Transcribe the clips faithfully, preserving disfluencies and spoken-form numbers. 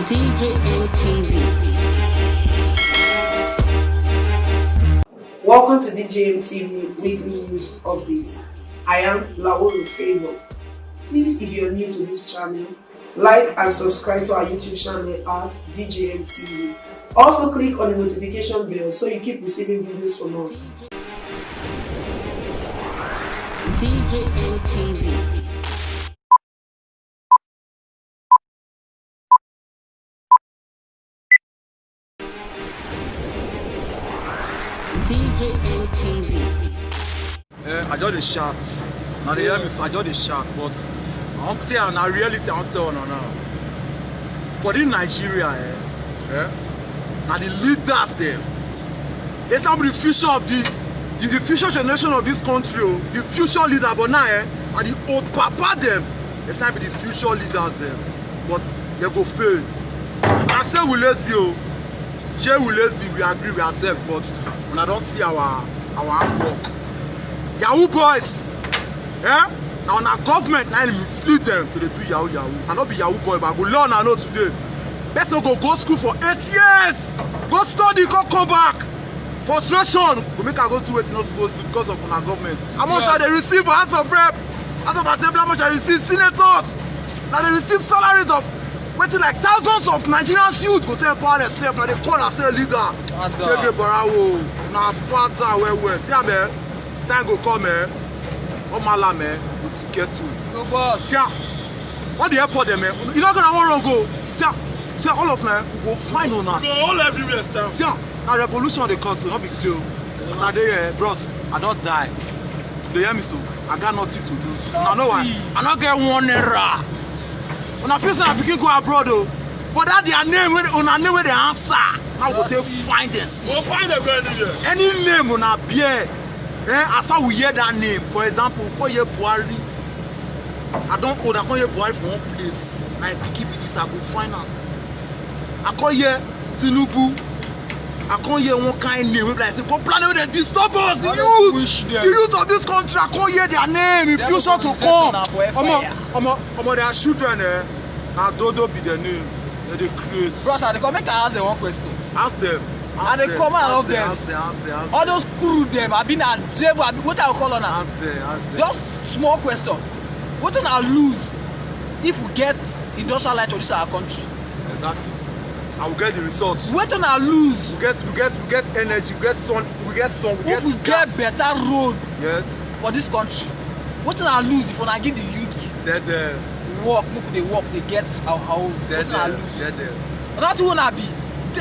D J M T V. Welcome to D J M T V weekly news update. I am Lawolu Favor. Please, if you're new to this channel, like and subscribe to our YouTube channel at D J M T V. Also, click on the notification bell so you keep receiving videos from us. D J M T V. D J M T V. Eh, I just dey shout. Now they hear me, so I just dey shout. But I want to say na reality I want to tell una now. For this Nigeria, eh, eh, na the leaders dem. They still be the future of the, the, the future generation of this country. Oh. The future leader, but now, eh, are the old papa dem. They still be the future leaders dem. But they go fail. I say we lazy, oh. Say we lazy, we agree, we accept, but una don see our, our hard work. Yahoo boys, eh? Na una government na im mislead dem to dey do yahoo yahoo. I no be yahoo boy, but I go learn I know today. Person no go go school for eight years, go study, come come back. Frustration go make I go do wetin no suppose do because of una government. How much I dey receive for House of Rep, House of Assembly, how much I receive, senators, na dey receive salaries of wetin, like, thousands of Nigerians youth go take empower themselves, na dey call ourselves leader. Shege Barawo, na father well well. See am, eh? Time go come, eh? All malam, eh? With get to. Go boss. See am, all the airport dem, eh? You no gonna wan run go. See am, see am, all of una, eh, we go find una. Go all everywhere stand. See am, na revolution dey cause, so no be play o. As I dey here, bros, I don die. You dey hear me so? I got nothing to lose. Una know why? I no get one naira. Una feel say I begin go abroad o. But that their name, wey una name wey dey answer, how go take find them? Go find them go anywhere. Any name una bear, eh, as how we hear that name, for example, we call here Buhari. I don old, I come hear Buhari for one place. Na him pikin be this, I go find am. I come hear Tinubu. I come hear one kind name wey be like say, go plan wey dey disturb us, the youth, the youth of this country. I come hear their name in future to come. Omo, omo, omo, their children, eh, na Dodo be their name. They dey craze. Bros, I dey come make I ask them one question. Ask them. I dey come and ask them. Ask them, ask them, ask them. All those crew dem, abi na devil, abi wetin I go call una? Ask them, ask them. Just small question. Wetin una lose if we get industrial light for this our country? Exactly. And we get the resource. Wetin una lose? We get, we get, we get energy, we get sun, we get sun, we get gas. If we get better road, yes, for this country, wetin una lose if una give the youth, tell them, work, make we dey work, dey get our, our own? Tell them, wetin una lose? Tell them. Una see who una be.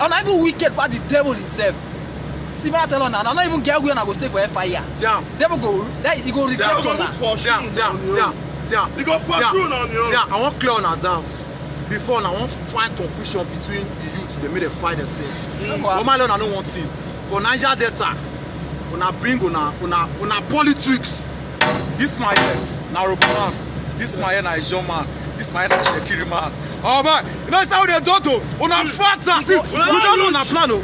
Una even wicked pass the devil himself. See, make I tell una, una no even get where una go stay for hellfire. See am. Devil go, that, he go reject una. See am, see am, see am, see am. He go pursue una on your own. See am, I wan clear una doubt. Before, una wan find confusion between the youth, they make them fight themselves. Mm. But my Lord, I no want thing. For Niger Delta, una bring una, una, una politics. This my head, na Robo man. This my head, na Ijon man. This my head, na Shekiri man. Oh boy, you know how they do to? Una fat ass. See, we don't know una plan o.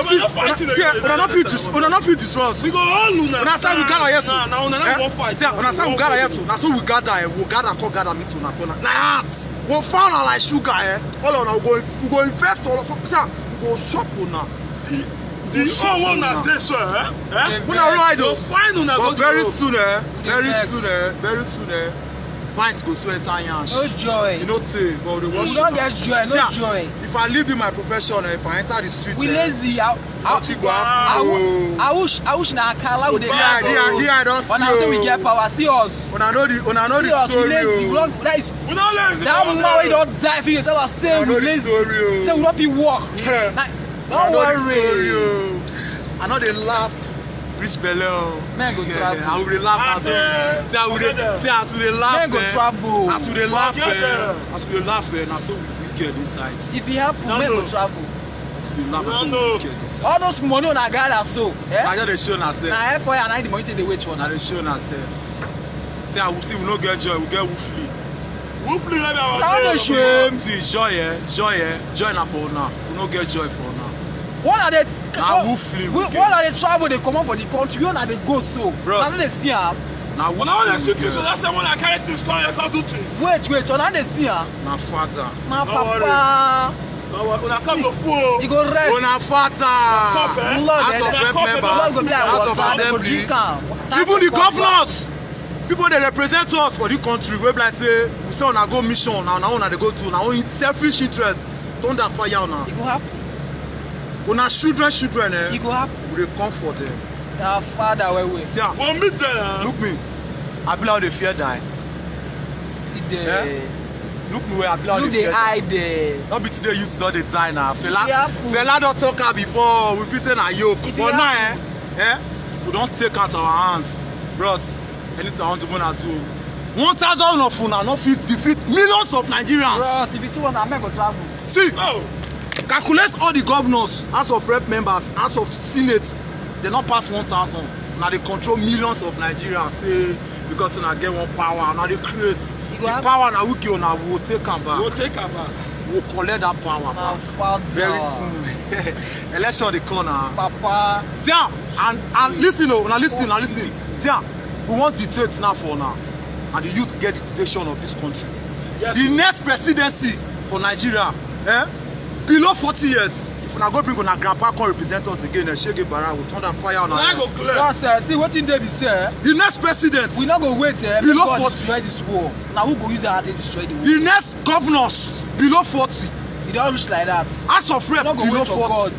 See, una, see, una no fit dis-, una no fit destroy us. We go all una. Una say we gather here so. Nah, nah, una no wan fight. See, una say we gather here so. Na so we gather, eh, we gather, come gather meet una for na. Na that. We go find una like sugar, eh. All una, we go, we go invest all of, see, we go shop una. The, the whole one na dey so, eh? Eh? Una ride o. Go find una go very soon, eh? Very soon, eh? Very soon, eh? Vines go soon enter yansh. No joy. You know tey, but we dey worship. We don get joy, no joy. If I leave in my profession, eh, if I enter the street, we lazy. Something go happen. I wish, I wish na Akala we dey get. Yeah, yeah, I don see. Una say we get power, see us. Una know the, una know the story o. That is, that woman wey don die finish tell us say we lazy, say we no fit work. No worry. I no dey laugh reach belle o. Men go travel. I will dey laugh as we, see, I will dey, see, as we dey laugh. Men go travel. As we dey laugh, eh, as we dey laugh, eh, na so we wicked inside. If e happen, men go travel. As we dey laugh, na so we wicked inside. All those money una gather so, eh? I just dey show una self. Na hellfire na the money take dey wait for una. I dey show una self. See, I will see, we no get joy, we get woofly. Woofly no be our game. Shame. See, joy, eh? Joy, eh? Joy na for una. We no get joy for una. What are they? Na woofly we get. What are they travel? They comot for the country. We una dey go so. Bros. Una no dey see am. Now, Una wan dey see things, so that's why una carry things come here, come do things. Wait, wait, una dey see am? Na father. Na No worry. papa. No worry, una come go full. E go red. Una father. Come, eh? Blood, House eh, of Rep Come, members, Blood go be like House water. of Dem go Assembly, drink am. Even the governors, people dey represent us for the country. Wey be like say we say una go mission, na una una dey go do, na own selfish interest. Thunder fire una. E go happen. Una children, children, eh? E go happen. We dey come for them. Na father well well. See am. We'll meet there. Look me. I be like dey fear die. See there. Look me where I be like Look dey dey fear die. Eye there. No be today youth don dey die na. Fela, It happen. Fela don talk am before. We feel say na yoke. If But it now, happen. Eh, eh, we don take out our hands, bros. Anything I want to una do. One thousand of una no fit defeat millions of Nigerians. Bros, if you too want, na men go travel. See, Oh, calculate all the governors, House of Rep members, House of Senate. They no pass one thousand. Now they control millions of Nigerians. Say because una get one power, now they craze. You The go have- power na wiki una will take am back. we'll take am back. We'll collect that power Na back. father. Very soon. Election dey come now. Papa. See am, and and listen o, una listen, una listen. See am, we wan dictate now for una, and the youth get the dictation of this country. Yes. The next presidency for Nigeria, eh, below forty years. If una go bring una grandpa come represent us again, eh, Shege Bara go thunder fire una. Una Head. Go clear. Bros, eh, see wetin dey be say. The next president, We no go wait, eh, Below make God forty. Destroy this war. Na who go use that take destroy the war? The next governors below forty. E don reach like that. House of We Rep no go below wait for forty. God.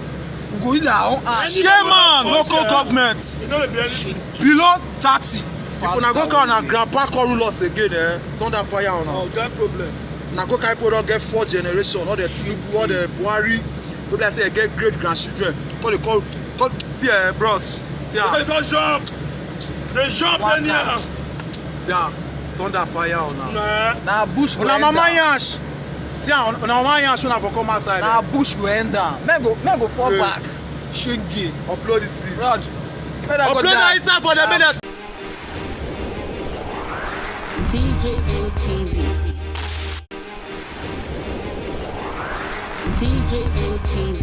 We go use our own hand. Chairman, local government You know the be anything. below thirty. If una go Father call una way. Grandpa come rule us again, eh, thunder fire una. Oh, get problem. Una go carry people don get four generation, all the Tinubu, all the Buhari. People like say they get great grandchildren. Call the call, call. See, eh, bros. See, They ah, come jump. They jump One anyhow. night. See, ah, thunder fire una. Nah. Na bush go Una end mama am. yansh. See, ah, una mama yansh una for come outside. Na bush go end am. Men go men go fall Yes. Back. Shege. Upload this thing. Rod. Make that go Upload na down. inside for the minute. D J N T V. D J N T V.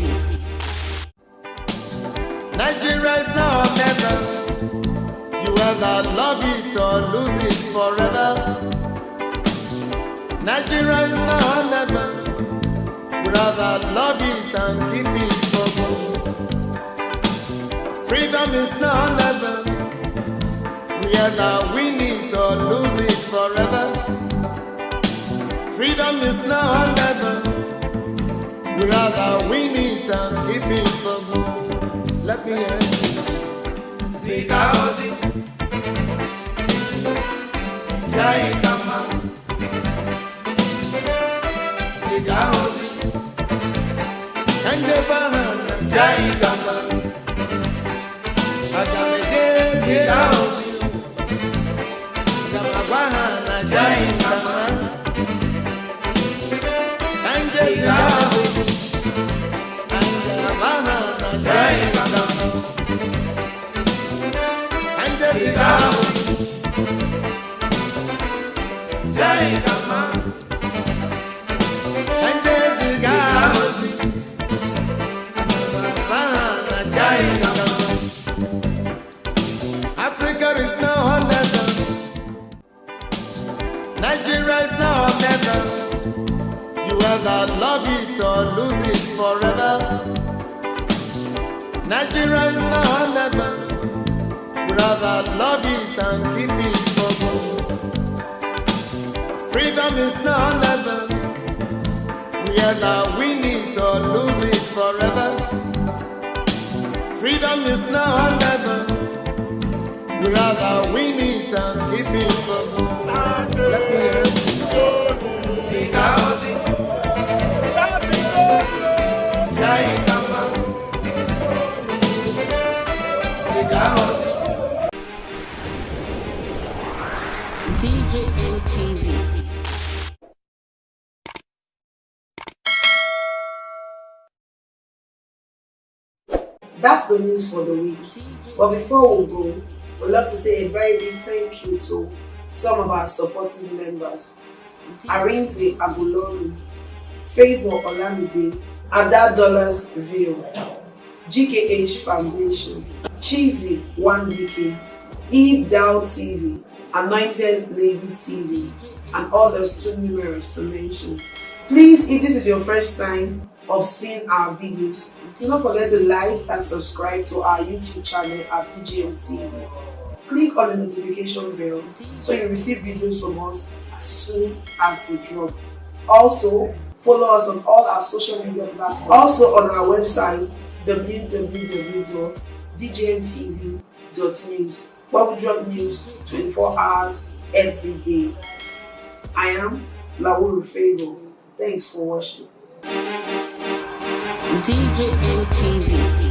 Nigeria is now or never. You either love it or lose it forever. Nigeria is now or never. We rather love it and keep it for good. Freedom is now or never. We either win it or lose it forever. Freedom is now or never. We rather win it and keep it for good. Let me hear. Sigaozi. Jai Kama. Sigaozi. Kanje Bahana. Jai Kama. Adamede Sigaozi. Kama Bahana. Jai Kama. Kanje Sigaozi. Kama Bahana. Jai Kama. Kanje Sigaozi. Jai Kama. Kanje Sigaozi. Kama Bahana. Jai Kama. Africa is now or never. Nigeria is now or never. You either love it or lose it forever. Nigeria is now or never. We rather love it and keep it for good. Freedom is now or never. We either win it or lose it forever. Freedom is now or never. We rather win it and keep it for good. Let me hear. Sigaozi. Jai Kama. Sigaozi. D J N T V. That's the news for the week. But before we go, we'd love to say a very big thank you to some of our supporting members. Arinze Agulonu, Favor Olamide, Ada Dollars View, G K H Foundation, Cheesy one D K, Eve Dow T V, Anointed Lady T V, and others too numerous to mention. Please, if this is your first time of seeing our videos, do not forget to like and subscribe to our YouTube channel at D J M T V. Click on the notification bell so you receive videos from us as soon as they drop. Also, follow us on all our social media platforms. Also on our website, W W W dot D J M T V dot news, where we drop news twenty-four hours every day. I am Lawuru Favor. Thanks for watching. D J M T V.